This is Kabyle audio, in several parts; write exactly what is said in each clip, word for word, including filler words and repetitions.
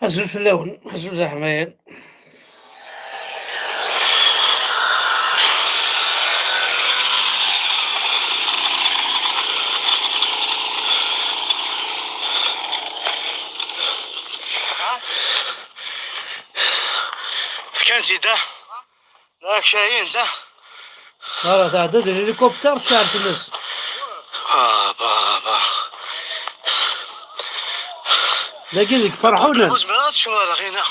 Azul fell-awen, azul d aḥmayan. Fkan-tt-id, ah. Rak cahin, ta. Ara tɛedda-d l'hélicoptère, tecɛel tmes. Ah, bah, bah. Dagi deg Ferḥunen. Ur zmireɣ ad kecmeɣ ar ɣina.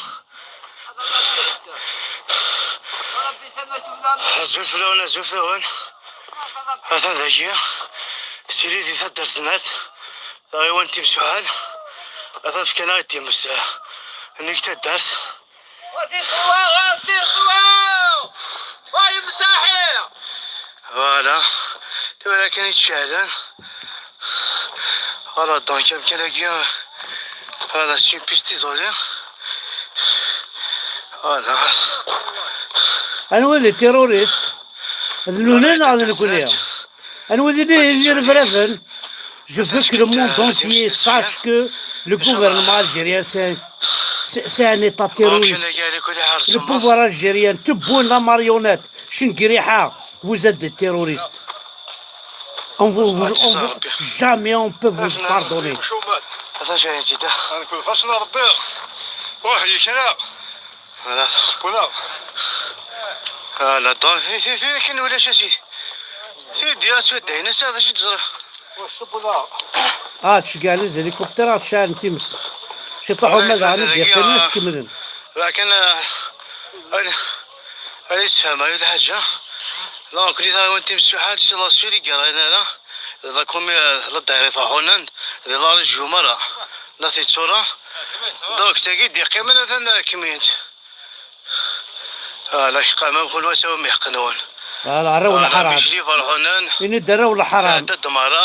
Azul fell-awen, azul fell-awen. Atan dagi. Tili di taddart-nneɣ. Taɣiwant timsuḥal. Atan fkan-aɣ-d times, eh, nnig taddart. Wa ti ṣṣwa, wa ti ṣṣwa! Wa yemsaḥi! Voilà. Tura kan i ttcehden. Voilà, donc, amkan-agi, voilà, c'est une piste isolée. Voilà. Anwa d les terroristes? D nuna neɣ d nekkni? Anwa d irefrafen? Je veux que le monde entier sache que le gouvernement algérien, c'est un, c'est, c'est un État terroriste. Le pouvoir algérien, tout bon, la marionnette, Chingiriha, vous êtes des terroristes. On vous, vous- on vous- jamais on peut vous pardonner. Atan cahin-tt-id. Nekk lfaṣel n Ṛebbi. Ruḥ yekra. Voilà. Voilà. Voilà, donc, ti, ti, ti, akken ulac a sidi. Ti, di aswad dayen, ass-a, d acu i d-ẓriɣ? Ah, tceggeɛ les hélicoptères, ah, tcɛel times. Ciṭuḥ, ma d ɛni d-yeqqim, ah, ad s-kemmlen. Lakin, ah, ad, ad yessefhem, ay d ḥaǧa. Donc, li taɣiwant timsuḥal, si la Syrie, gar ayen ara, d la commune, la daɛira Ferḥunen, di la région mara, la Titura. Donc, tagi d-yeqqimen, atan kemmlent. Ah, la yeqqam am kul wa s awmi ḥeqq-nwen. Ah, la, arraw n lḥaram. Micli Ferḥunen. Ini-d arraw n lḥaram. Tɛedda-d mara.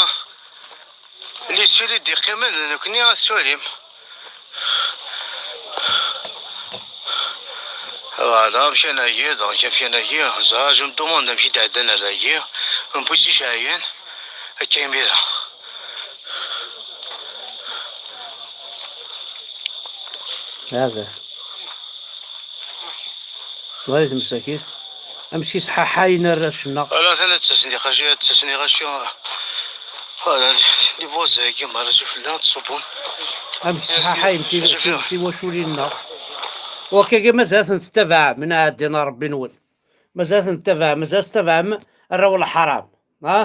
Li ttili d-yeqqimen d nekkni ad t-twalim. Voilà, amkan-agi, donc amkan-agi, ẓra, je me demande amek i d-ɛeddan ar dagi, n bu-tt-iceɛyen, akka imir-a. Hada. Ɣer tmsakit. Amek i sḥaḥayen arrac-nneɣ. Ala, atan ad ttasen iɣaci, ad ttasen iɣaci. Ala, di, di voisin-agi, mara sufella, ad ṣubbun. Amek sḥaḥayen ti-, ti-, tiwaculin-nneɣ. Wakagi mazal-ten tettabaɛem, neɛdin Ṛebbi-nwen. Mazal-ten tettabaɛem, mazal tettabaɛem arraw n lḥaram. Ha?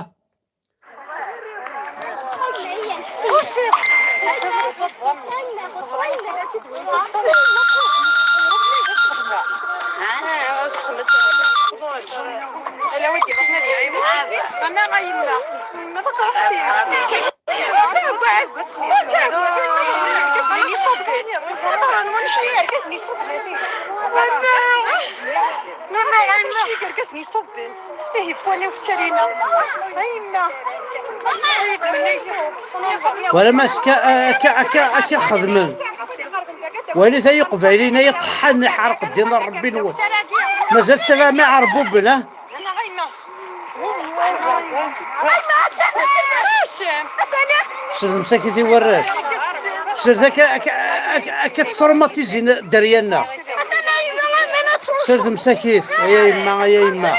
Wala ma akka, akka, akka, akka xedmen. Walit ay iqbayliyen ay iṭeḥḥan iḥerq ddin n Ṛebbi-nwen. Mazal ttabaɛem iɛerbuben, ha? Sred msakit i warrac. Sred akka, akka, akka, akka tetraumatizin dderya-nneɣ. Sred msakit, ay a yemma, ay a yemma.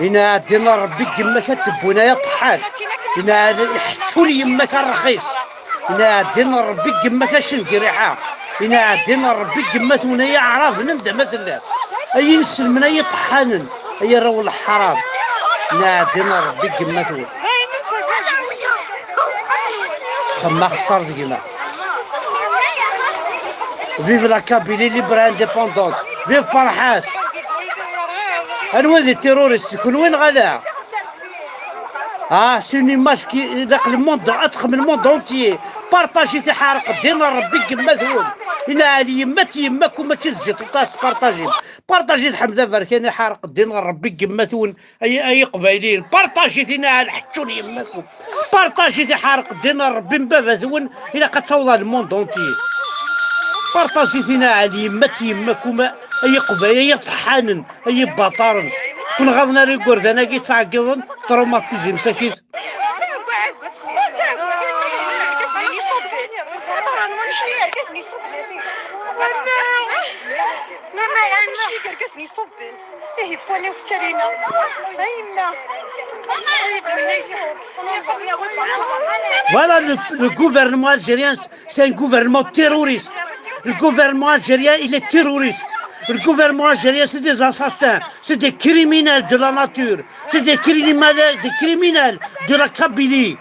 Inaɛdin n Ṛebbi deg yemma-k ad tewwin ay aṭeḥḥan. Inaɛdin iḥeččun yemma-k a ṛṛxis. Inaɛdin n Ṛebbi deg yemma-k a cengriḥa. Inaɛdin n Ṛebbi deg yemma-twen ay aɛraben anda ma tellam. Ay inselmen ay iṭeḥḥanen. Ay arraw n leḥram. Inaɛdin n Ṛebbi deg yemma-twen. Xemma xeṣṣar deg-neɣ. Vive la Kabylie libre et indépendante. Vive Ferḥat. Anwa d terroriste, kenwi neɣ ala? Ah, c'est une image qui ilaq le monde, ad texdem le monde entier. Partagez-it, iḥerq ddin n Ṛebbi deg yemma-twen. Inaɛel yemma-t yemma-kum, mačči d zit uṭas, tpartajit. Partajit Ḥmed Aberkan iḥareq ddin n Ṛebbi deg yemma-twen, ay, ay Iqbayliyen. Partajit inaɛel ḥeččun yemma-kum. Partajit iḥareq ddin n Ṛebbi n baba-twen, ilaq ad tawḍ ɣer le monde entier. Partajit inaɛel yemma-t yemma-kum, ay Iqbayliyen, ay iṭeḥḥanen, ay ibaṭaren. Kun ɣaḍen ara igerdan-agi ttɛeggiḍen, traumatism sakit. Voilà, le, le gouvernement algérien, c'est un gouvernement terroriste. Le gouvernement algérien, il est terroriste. Le gouvernement algérien, c'est des assassins, c'est des criminels de la nature, c'est des criminels, des criminels de la Kabylie.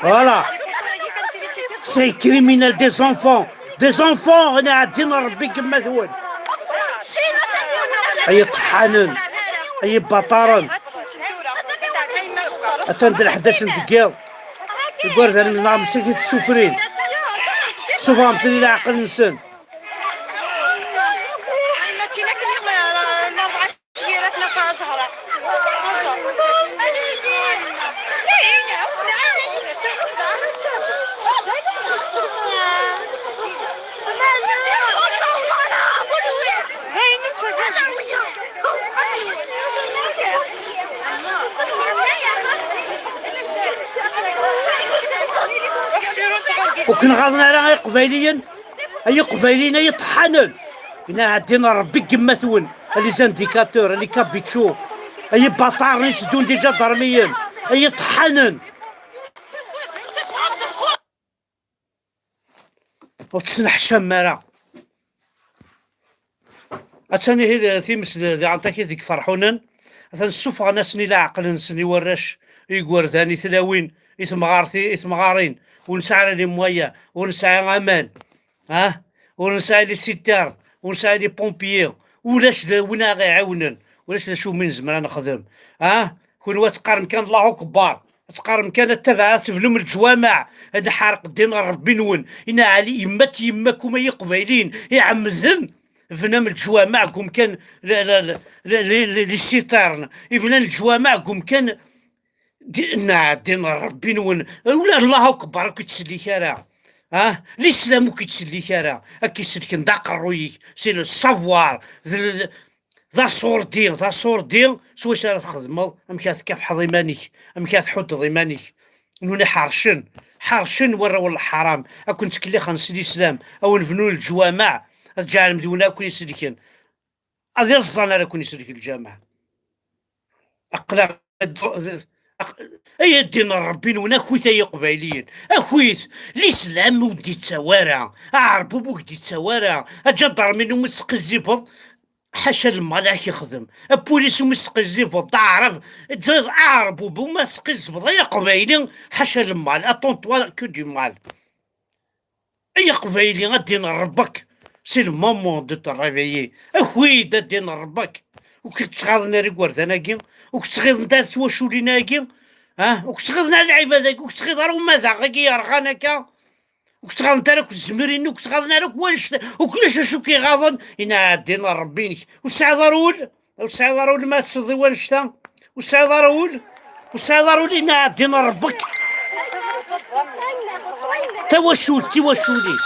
Voilà. C'est un criminel des enfants. Des enfants, أنا عدينا ربي كما ثوان. أي طحانن، أي بطارن. أتان دل حداش ندقيض. يقول ذا من نعم سكت السفرين. سوف عم تري العقل نسن. Ur ken-ɣaḍen ara ay Iqbayliyen, ay Iqbayliyen, ay iṭeḥḥanen. Inaɛdin n Ṛebbi deg yemma-twen, a les indicateurs, a les cabichos, ay ibaṭaren itteddun d iǧadarmiyen, ay iṭeḥḥanen. Ur tesneḥcam ara. Atan ihi d-, times d-, diɣen takit deg Ferḥunen, atan ssufɣen-asen i leɛqel-nsen i warrac, i yigerdan, i tlawin, i temɣart-, i temɣarin, ur nesɛi ara les moyens, ur nesɛi aman, ah, ur nesɛi les citernes, ur nesɛi les pompiers, ulac d win ara ɣ-iɛiwnen, ulac d acu umi nezmer ad nexdem, ah, kunwi ad teqqarem kan Allahu Akbar, ad teqqarem kan attabaɛ, ad teblum leǧwameɛ, ad nḥerq ddin n Ṛebbi-nwen. Inaɛli yemma-t yemma-kum ay Iqbayliyen iɛemmden bnam leǧwameɛ deg umkan, le, le, le, le, le, les citernes, ibnan leǧwameɛ deg umkan di-, nna ddin n Ṛebbi-nwen. Ula Allahu Akbar ur k-ittsellik ara. Ah, l'islam ur k-ittsellik ara. Ad k-isellken d aqerruy-ik, c'est le savoir, d, d, d aṣurdi, d aṣurdi, s wacu ara txedmeḍ, amek ara tkafḥeḍ iman-ik, amek ara tḥuddeḍ iman-ik. Nuni ḥercen, ḥercen warraw n leḥram, ad ken-ttkellixen s lislam, ad wen-bnun leǧwameɛ, ad ǧeɛlen d win ara ken-isellken. Ad iẓẓan ara ken-isellek lǧameɛ. Aql-aɣ, aq-, ay ddin n Ṛebbi-nwen, akit ay Iqbayliyen, akit! Lislam ur d-ittawi ara, aɛerbub ur k-d-ittawi ara, aǧadarmi umi tesqizzibeḍ, ḥaca lemmal ad k-ixdem, apulis umi tesqizzibeḍ, d aɛrab, d aɛerbub umi tesqizzibeḍ, ay Aqbayli, ḥaca lemmal, attends-toi que du mal. Ay Aqbayli, a ddin n Ṛebbek, c'est le moment de te réveiller. Akit-d a ddin n Ṛebbek. Ur k-ttɣaḍen ara igerdan-agi, ur k-ttɣiḍent ara twaculin-agi, ah, ur k-ttɣiḍen ara lɛibad-agi, ur k-ttɣiḍ ara umadaɣ-agi yerɣan akka, ur k-ttɣaḍent ara akk tzemrin, ur k-ttɣaḍen ara akk wannect, ur k-, ulac acu k-iɣaḍen, inaɛdin n Ṛebbi-inek. Ur tesɛiḍ ara ul? Ur tesɛiḍ ara ul ma tesseḍ i wannect-a? Ur tesɛiḍ ara ul? Ur tesɛiḍ ara ul, inaɛdin n Ṛebbek. Tawacult, tiwaculin.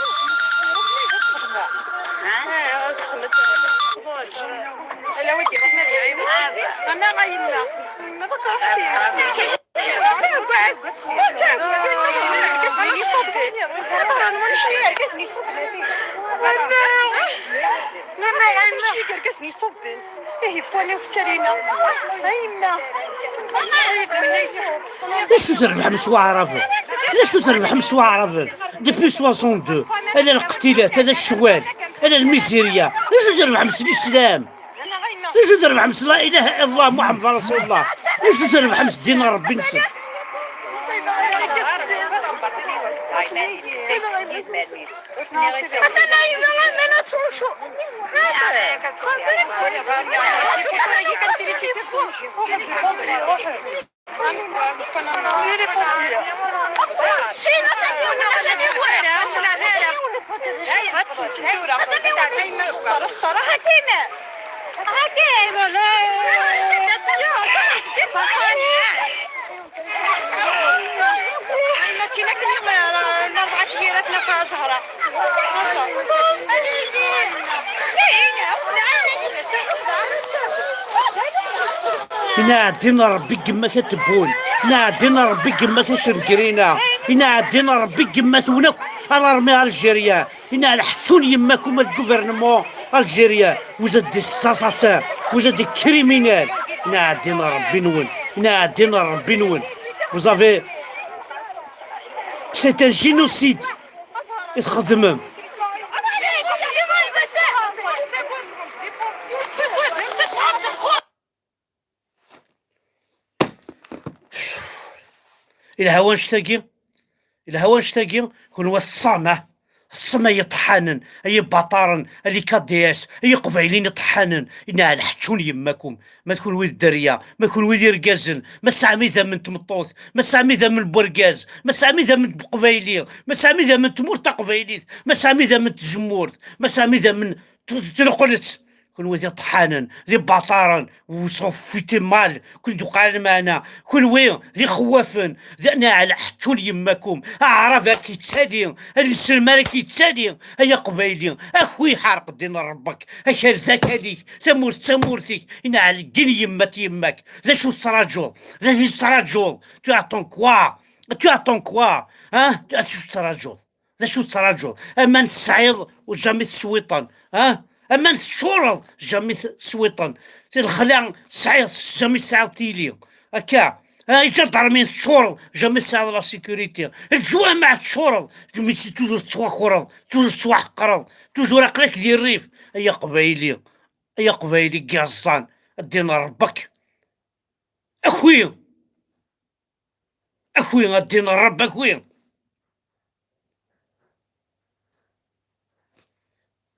D acu trebḥem s waɛraben? D acu trebḥem s waɛraben? Depuis soixante-deux, ala lqtilat, ala ccwal, ala lmizirya. D acu trebḥem s lislam? D acu trebḥem s la ilaha illallah Muḥemmed Rasulullah? D acu trebḥem s ddin n Ṛebbi-nsen? Atan yemma aman ad tṛucu. Ina ɛeddi n Rebbi n yemma-k a Tebboune. Ina ɛeddi n Rebbi n yemma-k a Chebgrina. Ina ɛeddi n Rebbi n yemma-twen akk, a l'armée algérienne. Ina lḥettun yemma-kum, a le gouvernement algérien. Vous êtes des assassins. Vous êtes des criminels. Ina ɛeddi n Rebbi-nwen. Ina ɛeddi n Rebbi-nwen. Vous avez, c'est un génocide i txeddmem. Ilha wanect-agi, ilha wanect-agi. Kunwi teṭṭsam, ah? Teṭṭsam ay iṭeḥḥanen, ay ibaṭaren, a les K D S, ay iqbayliyen iṭeḥḥanen. Ina lḥettun yemma-kum. Ma d kunwi d dderya, ma kunwi d irgazen, ma tesɛam idammen n tmeṭṭut, ma tesɛam idammen n wergaz, ma tesɛam idammen n uqbayli, ma tesɛam idammen n tmurt taqbaylit, ma tesɛam idammen n tzemmurt, ma tesɛam idammen n t-, tneqlet. Kunwi d iṭeḥḥanen, d ibaṭaren, vous s'en foutez mal, kunwi d uqal lmeɛna, kunwi d ixewwafen, d anaɛel ḥettun yemma-kum, aɛrab ad k-yettali, anselmad ad k-yettali, ay aqbayli, akwi ḥerq ddin n Rebbi-k, akal d akal-ik, tamurt d tamurt-ik, inaɛel ddin yemma-t yemma-k, d acu tettraǧuḍ, d acu tettraǧuḍ, tu attends quoi, tu attends quoi, hein, d acu tettraǧuḍ? D acu tettraǧuḍ? Aman tesɛiḍ, jamais teswiṭen, ha? Aman teččureḍ, jamais teswiṭen. Lexla tesɛiḍ, jamais tesɛiḍ tili. Akka, ha, iǧadarmiyen teččureḍ, jamais tesɛiḍ la sécurité. Leǧwameɛ teččureḍ, mais c'est toujours tettwakureḍ, toujours tettwaḥeqreḍ, toujours aql-ak di rrif. Ay aqbayli, ay aqbayli n yiẓẓan, ddin n Rebbi-k. Akwi! Akwi, a ddin n Rebbi, akwi!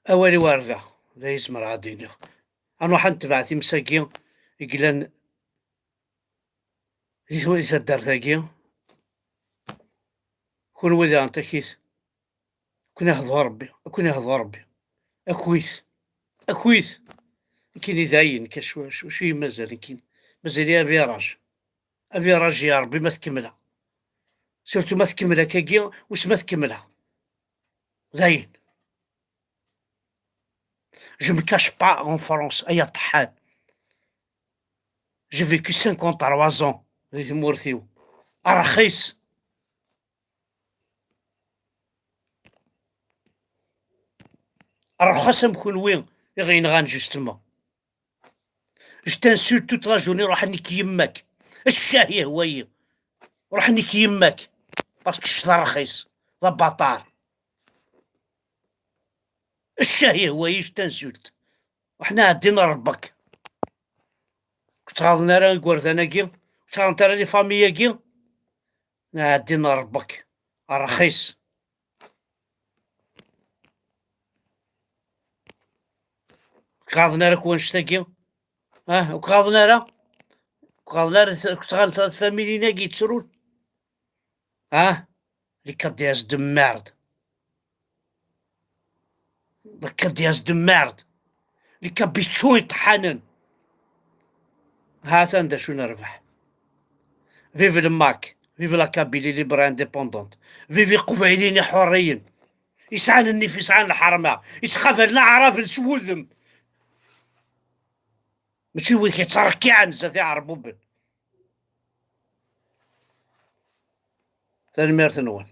Awal-iw ar da, d ayen zemreɣ ad d-iniɣ. Ad nruḥ ad netbeɛ times-agi i yellan di twa-, di taddart-agi. Kunwi daɣen takit. Ad ken-ihḍu Rebbi, ad ken-ihḍu Rebbi. Akwi-t, akwi-t. Nekkini dayen, ka cwi, cwi, cwi mazal nekkini. Mazal-iyi aviraj. Aviraj ya Rebbi ma tkemmleɣ. Surtout ma tkemmel akkagi, wissen ma tkemmleɣ. Dayen. Je me cache pas en France, ay aṭeḥḥan. J'ai vécu cinquante-trois ans di tmurt-iw. Rxis. Rxas am kunwi i ɣ-yenɣan, justement. Je t'insulte toute la journée, ruḥ nnek yemma-k. Ccah yehwa-yi. Ruḥ nnek yemma-k. Parce que kečč d arxis, d abaṭar. Ccah yehwa-yi, je t'insulte. Ruḥ naɛdin Rebbi-k. Ur ttɣaḍen ara igerdan-agi, ur ttɣaḍent ara les familles-agi. Naɛdin Rebbi-k. Rxis. Ur k-ɣaḍen ara akk wannect-agi? Ah, ur k-ɣaḍen ara? Ur k-ɣaḍen ara, ur k-ttɣaḍent ara tfamilin-agi yettrun? Ah, les K D S de merde. Les K D S de merde. Les K B I C O iṭeḥḥanen. Ha-t-an d acu nerbeḥ. Vive le MAK, vive la Kabylie libre et indépendante. Vive Iqbayliyen iḥurriyen. Yesɛan nnif, yesɛan lḥerma, yettqabalen aɛraben s wudem. Mačči wid yettṛekkiɛen zdat iɛerbuben. Tanemmirt-nwen.